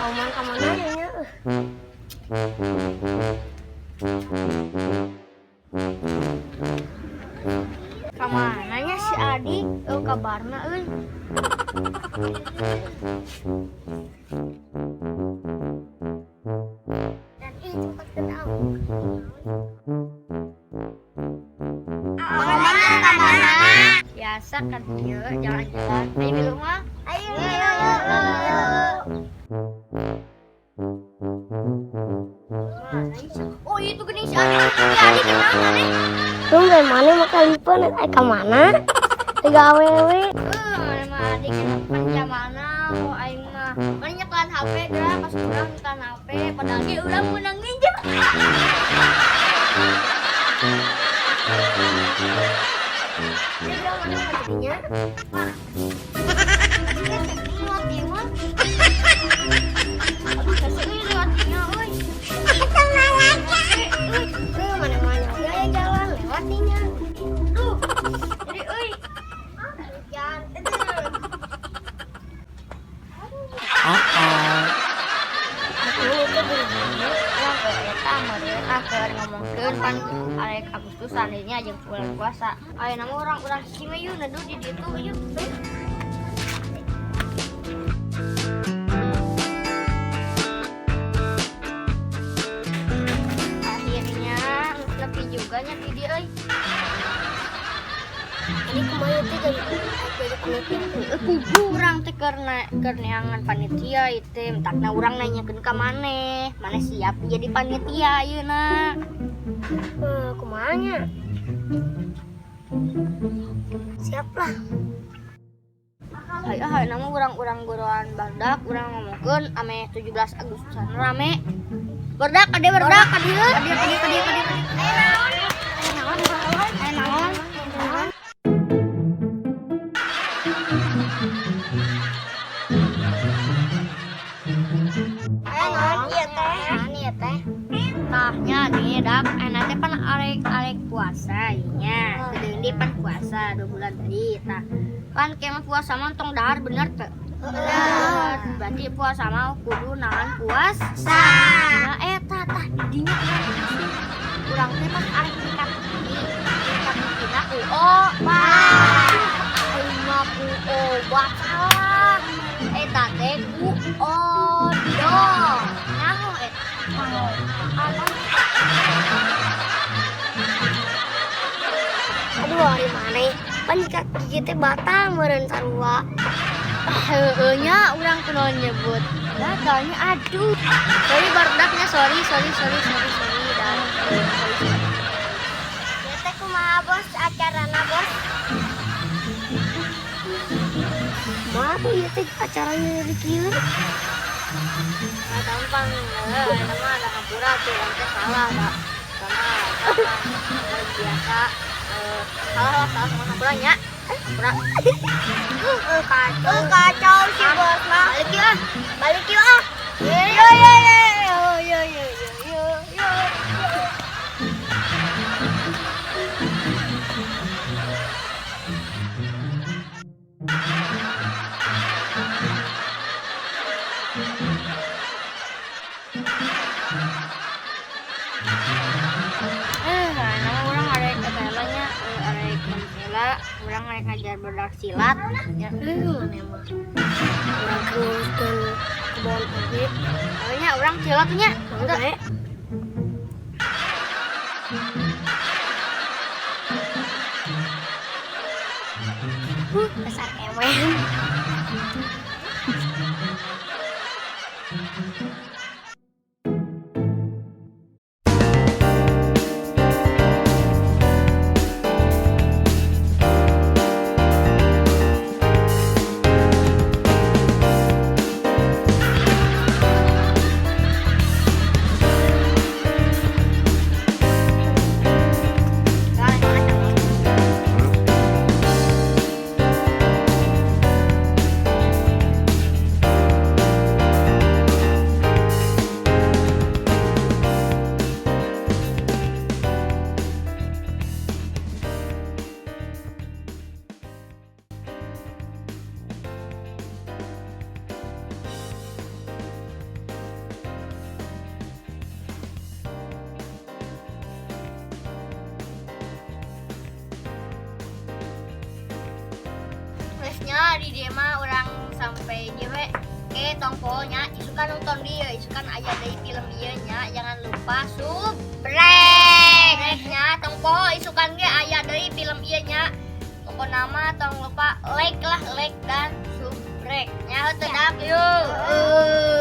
Oman ka mana nya? Ka mana nya si Adi? Eueuh kabarna euy. Dan ih cepat kenal. Ka mana? Biasa kan ieu jalan-jalan. Ayo milu mah. Ayo, ayo, ayo. Oh itu geuning si Adi. Si Adi kenal maneh? Tumben maneh mah kalipeun aya ka mana? Tiga awewe. Maneh mah Adi kenapa jamana oh aing mah. Maneh nyekelan HP geura pas urang nyekelan HP padahal ge urang meunang nginjem. Jadi maneh mah jadinya. Adi kan lewat ieu mah. Aduh hese euy lewat dinya euy. Tuh maneh mah aya jalan lewat dinya. Duh. Jadi euy. Hujan. Ini itu buru-buru. Urang ke eta meureun ah keur ngomongkeun pan arek Agustusan nya jeung bulan puasa. Ayeuna mah urang-urang hiji mah yeuh neduh di ditu yeuh. Akhirnya nepi juga nya di dieu euy. Jadi kumaha teh jadi panitia. Kudu urang teh keur neangan panitia ieu teh entakna urang nanyakeun ka maneh. Maneh siap jadi panitia ayeuna. Kumaha nya? Siap lah. Hayo hayo nama urang-urang goroan barudak urang ngomongkeun ame 17 Agustusan rame. Barudak ade barudak ka dieu. Ka dieu ka dieu ka dieu ka dieu. Aya naon? Aya naon? Aya naon? Aya naon ieu teh? Naon ieu teh? Tah nya gini dak enak teh pan arek-arek puasa nya. Geudeung deui pan puasa 2 bulan deui tah. Pan kemah puasa mah tong dahar bener teu? Bener. Berarti puasa mah kudu nahan puasa. Nah eta tah di dinya urang teh pan arek nyikat gigi. Nyikat gigina ku obat. Aing mah ku obat salah. Eta teh ku odol. Nyaho eta. Aduh, ari maneh pan nyikat gigi teh batal meureun sarua. Heueuh nya urang kunaon nyebut batalnya aduh. Sorry barudaknya sorry sorry sorry sorry sorry dan sorry sorry. Ya teh kumaha bos acarana bos? Kumaha tuh ieu teh acaranya di kieu? Nah, tampang eta mah ada hampura tuh urang teh salah da. Sama eta biasa salah lah salah sama hampura nya. Hampura. Kacau. Kacau si bos mah. Balik yuk ah. Balik yuk ah. Yo yo yo yo yo yo yo yo. Nah, urang arek eta nya arek heula urang arek ngajar barudak silat nya. Maneh mah. Urang keur nguruskeun kebon oge. Nya urang silat nya. Oke. Besar ewen. Pokokna di dieu mah urang sampai dieu we. Oke, tong nya isukan nonton dia, isukan aya deui film ieu nya. Jangan lupa subrek nya, tong poho isukan ge aya deui film ieu nya. Pokokna mah tong lupa like lah, like dan subrek nya, heuh teu, Dak? Yuk.